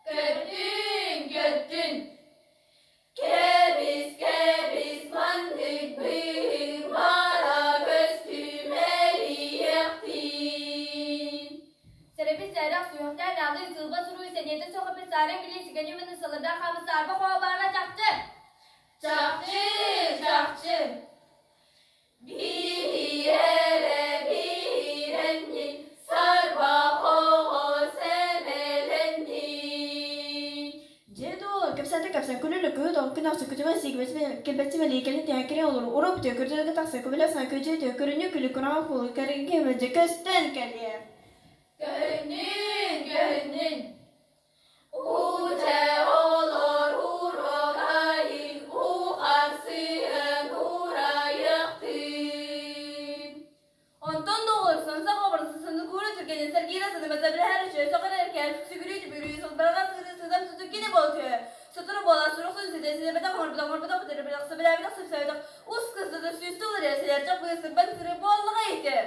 Көттүн, көттүн. Кэбис, кэбис, маннык быһыымара көстүмэлиэхтиин. Сэрэбит сэрэх сүһүөхтээн аҕыы сылба суруй сэниэтэ суох эписария билии сигэни маны сылыда хамсаарба хообаара чахчы. Чахчы, чахчы. Биһиэрэ биһирэннин, сарбах оҕо сэмэлэннин. Дьиэ дуо, кэпсээтэ кэпсээн, күлүлү күһүт ол күн ахсы күтүмэн сиигибэтимэн килбэччи мэлии кэлин тиһэн кириэн олору уруп үтүө көрдөргө тахса күбүлэ сан күдьү үтүө көрүнүү күлү кураҕан куулу кэргин мэлдьи көстөн кэлиэ. Көһүннүн, көһүннүн. Учэ олор урокайын ухарсыһын урайыктын. Онтон доҕор, сымсах обургу куура түргэнин сэргиирэ сынымата билэһэр үчүгэй соҕор эркээн сүгүрүү түбүрүү сылбарҕа сырыы сыдам сутук кини буол түһэ. Сотору буола сурук ситэ ситэ оҥорбутах оҥорбутах бүтэрбэтэх сөбүлээбэтэх сөпсөөбөтөх ус кыстата сүүс сыл эрэ сэлэрчэх быыс сырбан сырыы буоллаҕа ити.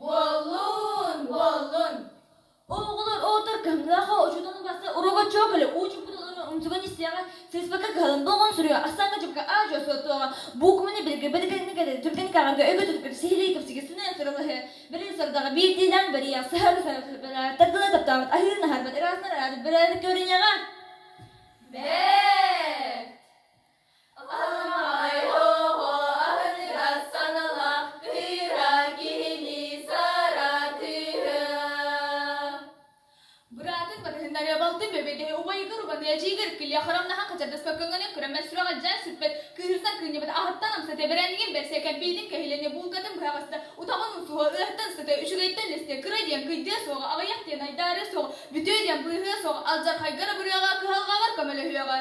Буоллун, буоллун. Оҕолор оҕотор кыһамньылаах учууталын баста уруога чуо кэлэ уу чуппут умсуган истиэҕэ сыыспакка кыһалын болҕон суруйа ассаҥҥа дьукка аа-дьуо суоттуоҕа буукубаны билгэ бэдикэни кэлэ түргэн каҕарга өйгө түтүкүр сиһилии кэпсигэ сыныйан сыралаһыа бэрин сардаҕа биирдиилээн бэрийэ саһары тардыла таптаабыт аһыырын аһарбат ыраасынан араабыт бэрээдэк көрүнэҕэ Бэрт! Аламай оҕо аһыныгас саналаах кыыра киһини саратыа. Быраатын батыһыннарыа балтын бөбөдөһө убайыгар убаныа дьиигэр килиэ харамнаһан хачардаспакка көҥөнөн көрөммөт сүрэҕэ дьээн сүппэт кыыһырсан кыынньабыт аһыттан амсата бэрээннигин бэрсэ кэмпиитин кэһилэни буулкатын быһаҕаста утаҕын умсуһа ыаһыттан ыстата үчүгэйтэн листэ кыра диэн кыйдыа суоҕа аҕыйах диэн айдаарыа суоҕа бүтүө диэн быыһыа суоҕа алдьархайгар абырыаҕа кыһалҕаҕар көмөлөһүөҕэ.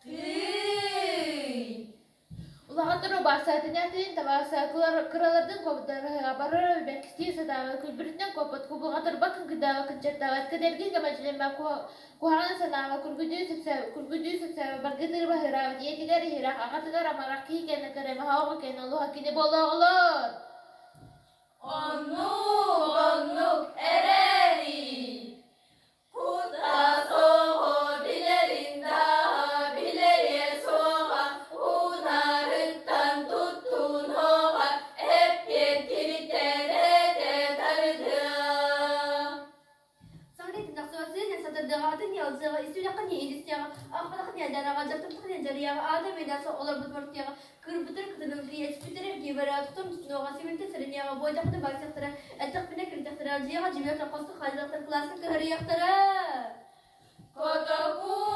Тыый! Улахаттар убаастаатынньаатын табаасаакылар кыралардын куоппуттара барара бэкистии сатаабат күлбүрүтүнэн куоппут кубулҕатырбат кыҥкыдаабат кынчартаабат кэдэрги кэмэлдьилэммэ куһаҕаны санаама күргүдүү күргүдүү сөпсөөбө баргытыр баһыраабыт ийэтигэр иһирэх аҕатыгар амарах киһи кэннэ кэрэмэһэ оҕо кэннэ олуһа кини буолуоҕулар. Оннук, оннук эрээри Куттас оҕо билэрин даа, билэриэ суоҕа, унарыттан туттунуоҕа, эппиэт кириттэн этэ тардыа. Саҥа тахсыбатын сатырдыаҕатын ялдьыаҕа ис сүрэххин иһилистиэҕэ ахпатаххын яддараҕа дьахтарбытын дьарыйаҕа аата мэйдээсэ олорбут мортуйаҕа кырбытыр кытынын кыйа түспүтэр киибэрэ тохтор мустунуоҕа симинтэ сэрениэҕэ буойдахпына баайсыахтара эттэхпинэ кирдэхтэрэ дьиэҕэ дьимиэх хосто хааллахтар кылааска кыһарыйахтара. Котокуу!